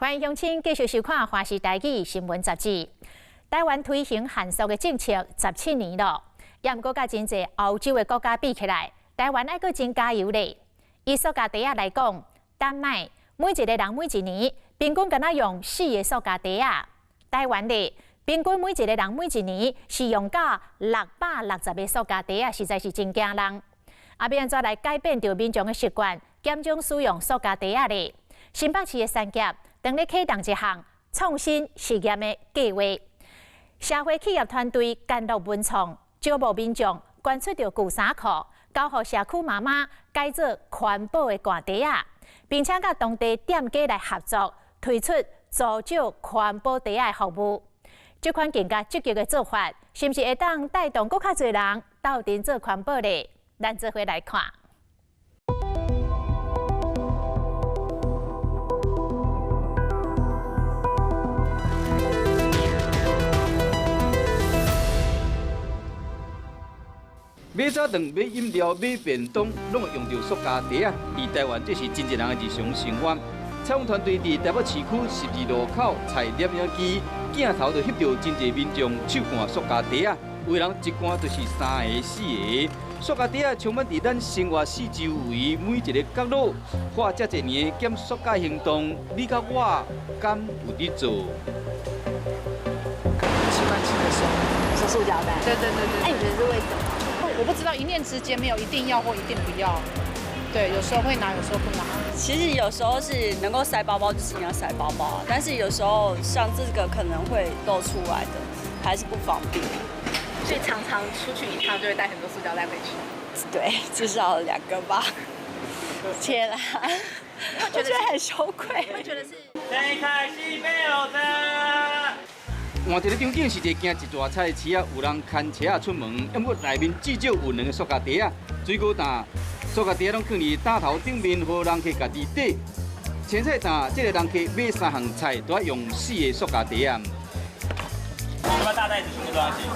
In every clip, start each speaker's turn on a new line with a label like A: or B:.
A: 歡迎鄉親繼續收看《華視台語新聞雜誌》。台灣推行限塑的政策17年了，也毋過佮真濟歐洲的國家比起來，台灣猶閣真加油咧。以塑膠袋仔來講，丹麥每一個人每一年平均敢若用四個塑膠袋仔，台灣咧平均每一個人每一年是用到660個塑膠袋仔，實在是真驚人。啊，欲按怎來改變著民眾的習慣，減少使用塑膠袋仔咧？新北市的三峽當咧啟動一項創新實驗的計劃，社會企業團隊甘樂文創招募民眾捐出著舊衫褲，交予社區媽媽改做環保的汗袋仔，並且佮當地店家來合作，推出租借環保袋仔的服務。這款更加積極的做法，是毋是會當帶動閣較濟人鬥陣做環保咧？咱做伙來看。
B: 買早頓、買飲料、買便當，攏會用著塑膠袋仔。佇台灣，這是真濟人的日常生活。採訪團隊佇台北市區十字路口採攝影機鏡頭，就翕著真濟民眾手攑塑膠袋仔，有的人一攑就是三个、四个。塑膠袋仔充滿佇咱生活四周圍每一个角落。花遮濟年的減塑膠行動，你佮我敢有佇做？
C: 習慣性的收塑膠袋。
D: 對對對對。
C: 哎，你覺得是為什麼？
D: 我不知道，一念之間沒有一定要或一定不要。對，有時候會拿，有時候不拿。
E: 其實有時候是能夠塞包包就盡量塞包包，但是有時候像這個可能會露出來的，還是不方便。
C: 所以常常出去一趟就會帶很多塑膠袋回去。
E: 對，至少兩個吧。天啊，我覺得很羞愧。
C: 會覺得是。
B: 換一个場景是一個行一大菜市仔，有人牽車仔出門，毋過內面至少有兩个塑膠袋仔。水果擔、塑膠袋仔攏囥佇擔頭頂面，予人客家己綴。青菜擔，這个人客買三項菜都愛用四个塑膠袋仔。
F: 要不要大袋子全部裝進去？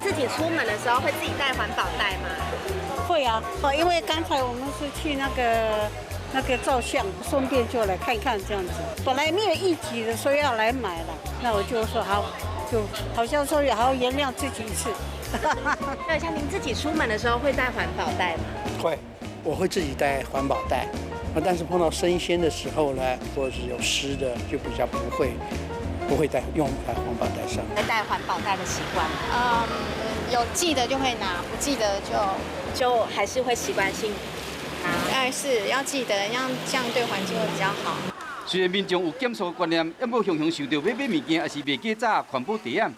C: 自己出門的時候會自己帶環保袋嗎？
G: 會啊，因為剛才我們是去那個照相，順便就來看看這樣子。本來沒有預計的說要來買了，那我就說好，就好像說好好原諒自己一次。
C: 那像您自己出門的時候會帶環保袋嗎？
H: 會，我會自己帶環保袋。但是碰到生鮮的時候呢，或者是有濕的，就比較不會帶用在環保袋上。
C: 會帶環保袋的習慣嗎？
I: 嗯，有記得就會拿，不記得就
C: 還是會習慣性。
I: 哎，是要記得，要這樣對環境會比較好。
B: 雖然民眾有減塑觀念，毋過常常想著欲買物件，抑是袂記紮環保袋仔，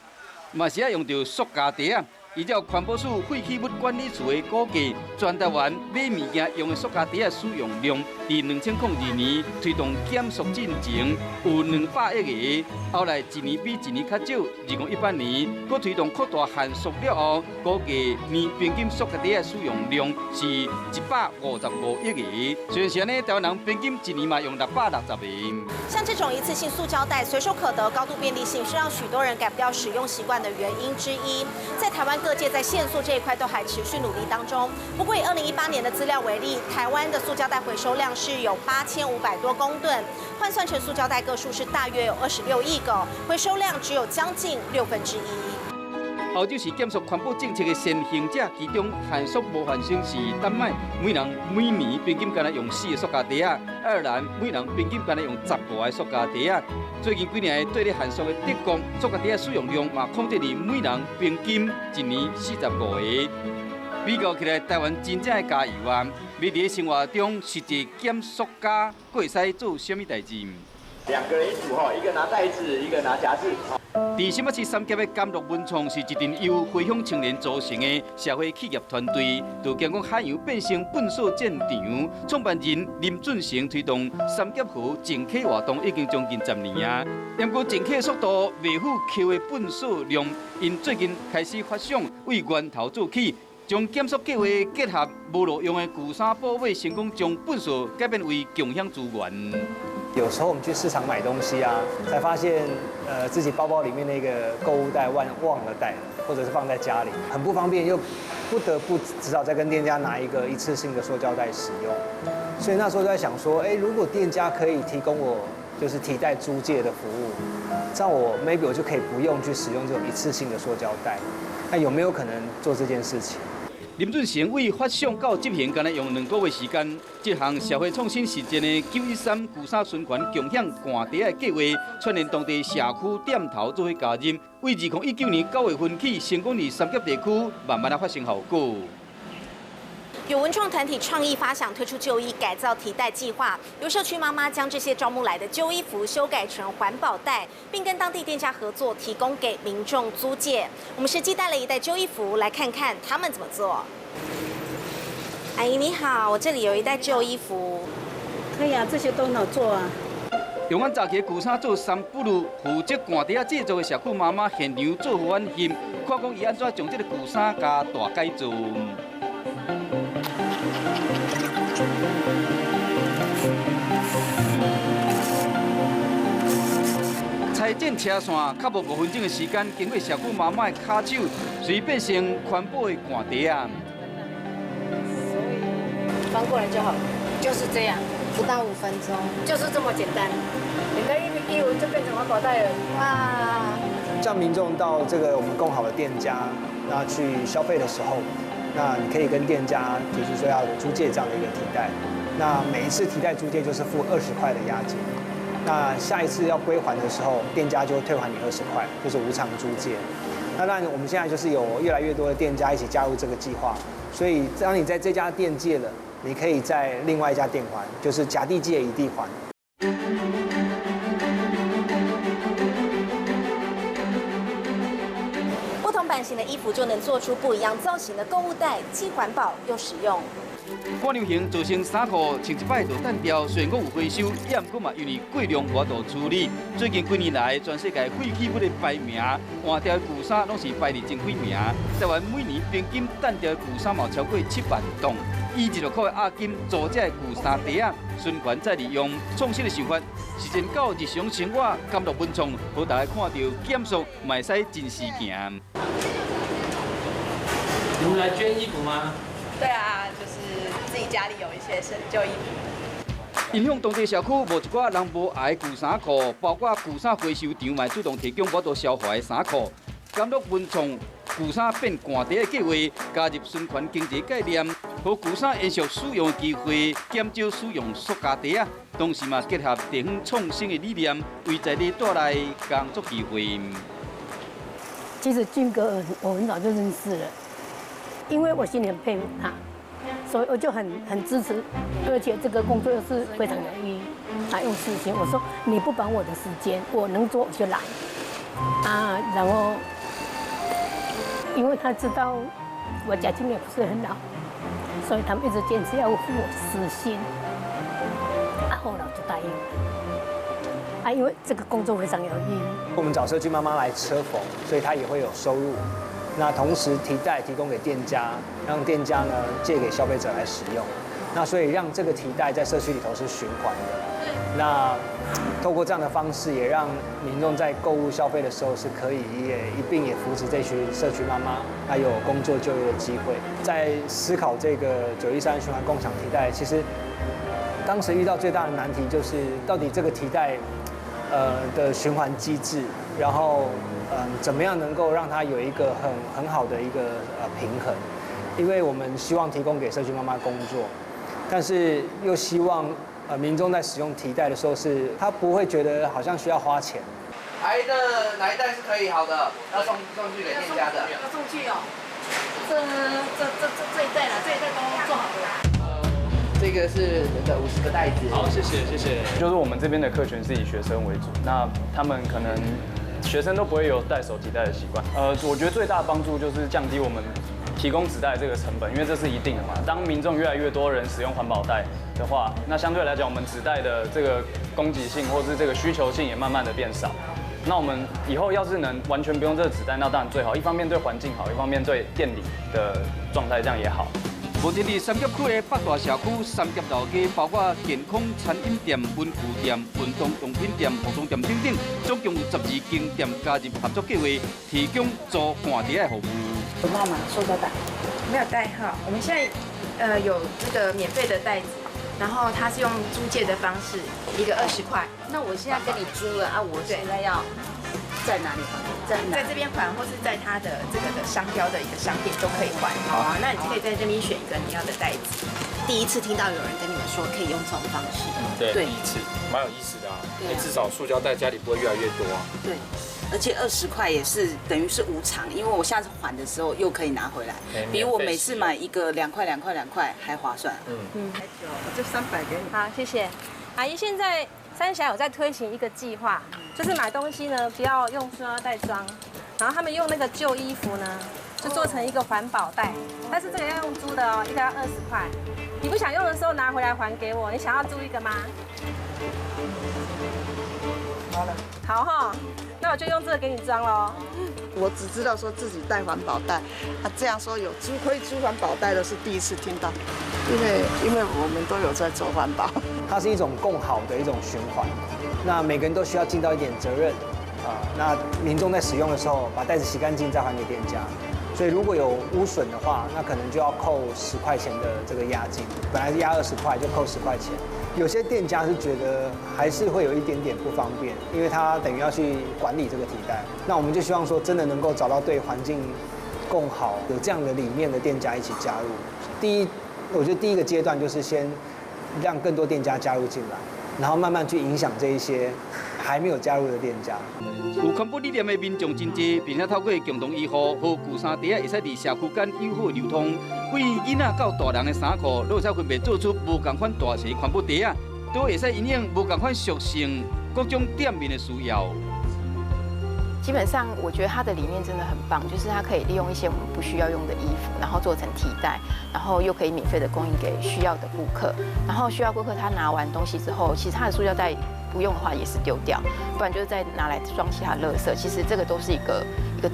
B: 嘛是愛用著塑膠袋仔。依照環保署廢棄物管理處的估計，全台灣買物件用的塑膠袋仔使用量，佇2002年推動減塑進前有200億個，後來一年比一年較少。2018年，閣推動擴大限塑了後，估計年平均塑膠袋仔使用量是155億個。雖然是按呢，台灣人平均一年嘛用660個。
J: 像這種一次性塑膠袋隨手可得、高度便利性，是讓許多人改不掉使用習慣的原因之一。在台灣，各界在限塑這一塊都還持續努力當中。不過以2018年的資料為例，台灣的塑膠袋回收量是有8500多公噸，換算成塑膠袋個數是大約有26億個，回收量只有將近1/6。
B: 歐洲是減塑環保政策的先行者，其中限塑模範生是丹麥，每人每年平均干焦用四个塑膠袋仔；愛爾蘭每人平均干焦用15個塑膠袋仔。最近幾年對咧限塑的德國，塑膠袋仔使用量嘛控制佇每人平均一年45個。比較起來，台灣真正愛加油啊！欲佇生活中實際減塑膠，閣會使做啥物代誌？
K: 兩個人一組吼，一個拿袋子，一個拿夾子。
B: 佇新北市三峽的甘樂文創是一陣由回鄉青年組成的社會企業團隊，就驚講海洋變成糞掃戰場。創辦人林俊成推動三峽河淨溪活動已經將近10年啊，毋過淨溪速度袂赴溪的糞掃量，𪜶最近開始發想為源頭做起，將減塑計劃結合無路用的舊衫布尾，成功將糞掃改變為共享資源。
L: 有時候我們去市場買東西啊，才發現，自己包包裡面那個購物袋忘了帶，或者是放在家裡，很不方便，又不得不只好再跟店家拿一个一次性的塑胶袋使用。所以那时候就在想说，哎，如果店家可以提供我就是提袋租借的服务，这样我 maybe 我就可以不用去使用这种一次性的塑胶袋。那有没有可能做这件事情？
B: 林俊成为发想到执行，干焦用2个月时间。这项社会创新实践的913旧衫循环共享掼袋的计划，串联当地社区店头做伙加入，为2019年9月份起，成功伫三峡地区慢慢仔发生效果。
J: 有文创团体创意发想推出旧衣改造提袋计划，由社区妈妈将这些招募来的旧衣服修改成环保袋，并跟当地店家合作，提供给民众租借。我们实际带了一袋旧衣服来看看他们怎么做。阿姨你好，我这里有一袋旧衣服。
G: 可以啊，这些都能做啊。
B: 用阮早起旧衫做三不如，负责掼袋仔制作的社区妈妈现场做予阮翕，看讲伊按怎将这个旧衫加大改造。裁剪车线，较无5分钟的时间，经过社区妈妈的跤手，随变成环保的掼袋仔。
M: 所以翻过来就好了，就是这样，
I: 不到5分钟，
M: 就是这么简单。你看一衣服就变成环保袋了，
I: 哇！
L: 叫民众到这个我们共好的店家，那去消费的时候，那你可以跟店家提出说要租借这样的一个提袋，那每一次提袋租借就是付20块的押金。那下一次要归还的时候，店家就会退还你二十块，就是无偿租借。那当然，我们现在就是有越来越多的店家一起加入这个计划，所以当你在这家店借了，你可以在另外一家店还，就是甲地借乙地还。
J: 不同版型的衣服就能做出不一样造型的购物袋，既环保又实用。
B: 赶流行做成衫裤，穿一摆就掷掉。虽然讲有回收，也毋过嘛，因为过量无法度处理。最近几年来，全世界废弃物的排名，换掉的旧衫拢是排伫前几名。台湾每年平均掷掉的旧衫嘛超过7万磅。以16块的押金租这旧衫袋仔，循环再利用，创新的想法，实践到日常生活，甘乐文创，予大家看著减塑，嘛会使真实行。
F: 你们来捐衣服吗？
E: 对啊，就是自己家里有一些是旧衣服。
B: 影响当地社区无一寡人无爱旧衫裤，包括旧衫回收场嘛主动提供无度消化的衫裤。甘乐文创旧衫变掼袋的计划，加入循环经济概念，予旧衫延续使用的机会，减少使用塑胶袋仔，同时嘛结合地方创新的理念，为在地带来工作机会。
N: 其实俊哥我很早就认识了。因为我心里很佩服他，所以我就很支持，而且这个工作又是非常有意义。他用时间，我说你不绑我的时间，我能做我就来。啊，然后因为他知道我家境也不是很好，所以他们一直坚持要付我时薪。啊，后来我就答应了。啊，因为这个工作非常有意义。
L: 我们找社区妈妈来车缝，所以她也会有收入。那同时提袋提供给店家，让店家呢借给消费者来使用。那所以让这个提袋在社区里头是循环的。那透过这样的方式，也让民众在购物消费的时候是可以也一并也扶持这群社区妈妈，还有工作就业的机会。在思考这个913循环共享提袋，其实当时遇到最大的难题就是到底这个提袋的循环机制，然后怎么样能够让它有一个很好的一个平衡？因为我们希望提供给社区妈妈工作，但是又希望民众在使用提袋的时候是，他不会觉得好像需要花钱。
K: 哪一的哪一袋是可以好的，要送去给店家的。
M: 要送去哦，这一袋啦，这一袋都做好了。
K: 这个是那个50个袋子。
F: 好，谢谢谢谢。就是我们这边的客群是以学生为主，那他们可能学生都不会有带手提袋的习惯。我觉得最大的帮助就是降低我们提供纸袋这个成本，因为这是一定的嘛。当民众越来越多人使用环保袋的话，那相对来讲，我们纸袋的这个供给性或是这个需求性也慢慢的变少。那我们以后要是能完全不用这个纸袋，那当然最好。一方面对环境好，一方面对店里的状态这样也好。
B: 目前伫三峡区的八大社区三峡老街，包括健康餐饮店、文具店、运动用品店、服装店等等，总共有12间店加入合作计划，提供租掼袋的服务。
G: 我妈妈塑胶袋，
O: 没有带哈。我们现在有这个免费的袋子，然后它是用租借的方式，一个20块。
M: 那我现在跟你租了啊，我现在要在哪里还？
O: 在这边还，或是在它的这个的商标的一个商店都可以还。好啊，那你可以在这边选一个你要的袋子。
J: 第一次听到有人跟你们说可以用这种方式，
P: 对，第一次，蛮有意思的啊。至少塑胶袋家里不会越来越多啊。
M: 对，而且20块也是等于是无偿，因为我下次还的时候又可以拿回来，比我每次买一个2块、2块、2块还划算。
P: 嗯
Q: 嗯，
R: 我这300给你。
Q: 好，谢谢。阿姨，现在三峡有在推行一个计划，就是买东西呢不要用塑料袋装，然后他们用那个旧衣服呢，就做成一个环保袋，但是这个要用租的哦，一个要20块。你不想用的时候拿回来还给我，你想要租一个吗？
R: 好了，
Q: 好哈，那我就用这个给你装喽。
R: 我只知道说自己带环保袋，啊，这样说有租可以租环保袋的是第一次听到，因为我们都有在做环保。
L: 它是一种共好的一种循环，那每个人都需要尽到一点责任啊。那民众在使用的时候，把袋子洗干净再还给店家。所以如果有污损的话，那可能就要扣10块钱的这个押金，本来是押20块，就扣10块钱。有些店家是觉得还是会有一点点不方便，因为他等于要去管理这个提袋。那我们就希望说，真的能够找到对环境共好、有这样的理念的店家一起加入。第一，我觉得第一个阶段就是先让更多店家加入进来，然后慢慢去影响这一些还没有加入的店家。
B: 有环保理念的民众真济，并且透过共同医护和旧衫袋仔，会使伫社区间友好流通。为囡仔到大人的衫裤，拢会使分别做出无仝款大小环保袋仔，都会使因应无仝款属性各种店面的需要。
S: 基本上，我觉得他的理念真的很棒，就是他可以利用一些我们不需要用的衣服，然后做成提袋，然后又可以免费的供应给需要的顾客。然后需要顾客他拿完东西之后，其实他的塑胶袋不用的话也是丢掉，不然就是再拿来装其他垃圾。其实这个都是一个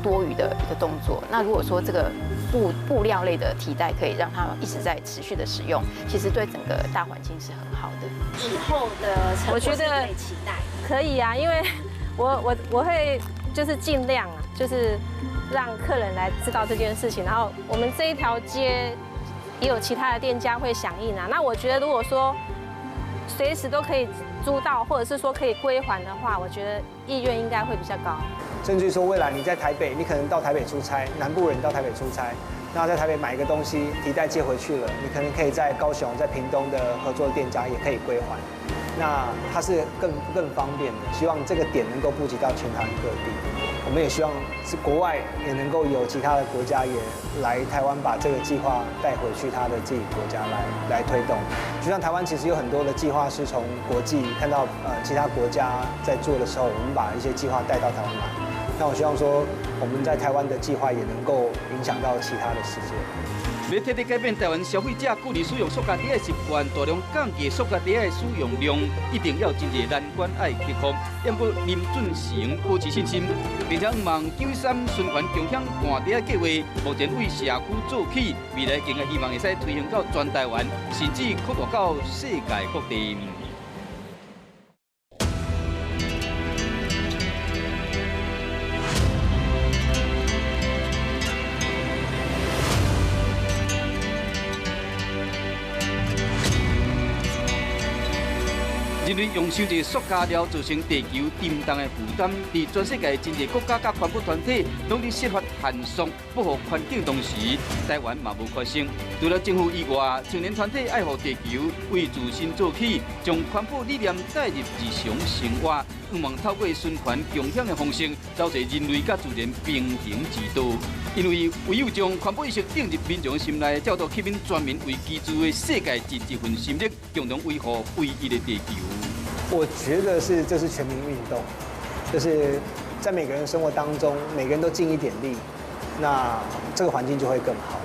S: 多余的一个动作。那如果说这个布料类的提袋可以让它一直在持续的使用，其实对整个大环境是很好的。
J: 以后的成
Q: 我觉得
J: 期待
Q: 可以啊，因为我会。就是尽量啊，就是让客人来知道这件事情。然后我们这一条街也有其他的店家会响应啊。那我觉得如果说随时都可以租到，或者是说可以归还的话，我觉得意愿应该会比较高。
L: 甚至于说，未来你在台北，你可能到台北出差，南部人到台北出差，那在台北买一个东西，提袋借回去了，你可能可以在高雄、在屏东的合作店家也可以归还。那它是更方便的，希望这个点能够布及到全台湾各地。我们也希望是国外也能够有其他的国家也来台湾，把这个计划带回去他的自己国家来推动。就像台湾其实有很多的计划是从国际看到其他国家在做的时候，我们把一些计划带到台湾来。那我希望说我们在台湾的计划也能够影响到其他的世界。
B: 要彻底改变台湾消费者旧年使用塑胶袋的习惯，大量降低塑胶袋的使用量，一定要真济难关爱克服。不过林俊成保持信心，并且望913循环共享换袋计划，目前为社区做起，未来更会希望会使推行到全台湾，甚至扩大到世界各地。人类用伤济塑胶料造成地球沉重的负担，伫全世界真济国家佮环保团体拢伫设法限塑、保护环境同时，台湾嘛无缺席。除了政府以外，青年团体爱护地球，为自身做起，将环保理念带入日常生活，希望透过循环共享的方式，走一个人类佮自然平衡之道。因为唯有将环保意识钉入民众心内，才有吸引全民为基础的世界尽一份心力，共同维护唯一的地球。
L: 我觉得是，这是全民运动，就是在每个人生活当中，每个人都尽一点力，那这个环境就会更好。